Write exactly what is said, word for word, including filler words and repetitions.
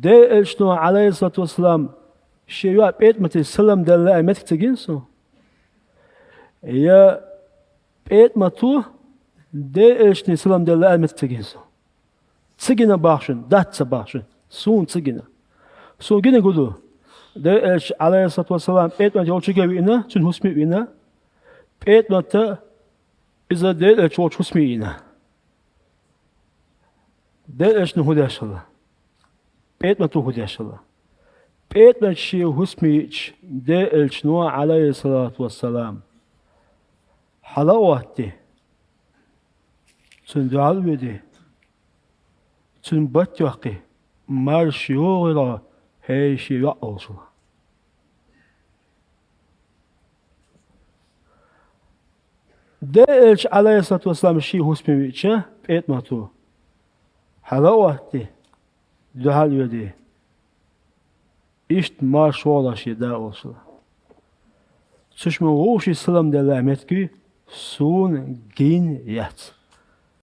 Делан элчано, Ӏалайхиссалату вассалам, шен йоӀ ПетӀамате салам делла аьнна меттиг ца гина суна? Я ПетӀамата Делан элчане салам делла аьнна меттиг ца гина суна? Ца гина боху шуна, дац ца боху шуна, суна ца гина. Суна гина гу ду? Делан элча, Ӏалайхиссалату вассалам, ПетӀамат йолчуьнга а веана, цуьнан хӀусаме а веана, ПетӀамат иза Делан элча волчу хӀусаме а йина. Делан элчано хӀун деш хилла? ПетӀамата хӀун деш хилла? ПетӀамат шен хӀусаме йиъча, Делан элчано, Ӏалайхиссалату вассалам, хьала а хӀоттий, цунна дуьхьал а воьдий, цуьнан барт а йоккхий, марша йогӀийла хьо, хӀей шен йоӀ, олуш хилла. Делан элча, Ӏалайхиссалату вассалам, шен хӀусаме веъча, ПетӀамата хьала а хӀоттий, дуьхьал а воьдий, иштта марша вогӀийла шен да, олуш хилла. Цу шимма вовшийн салам делла меттиг суна гина яц.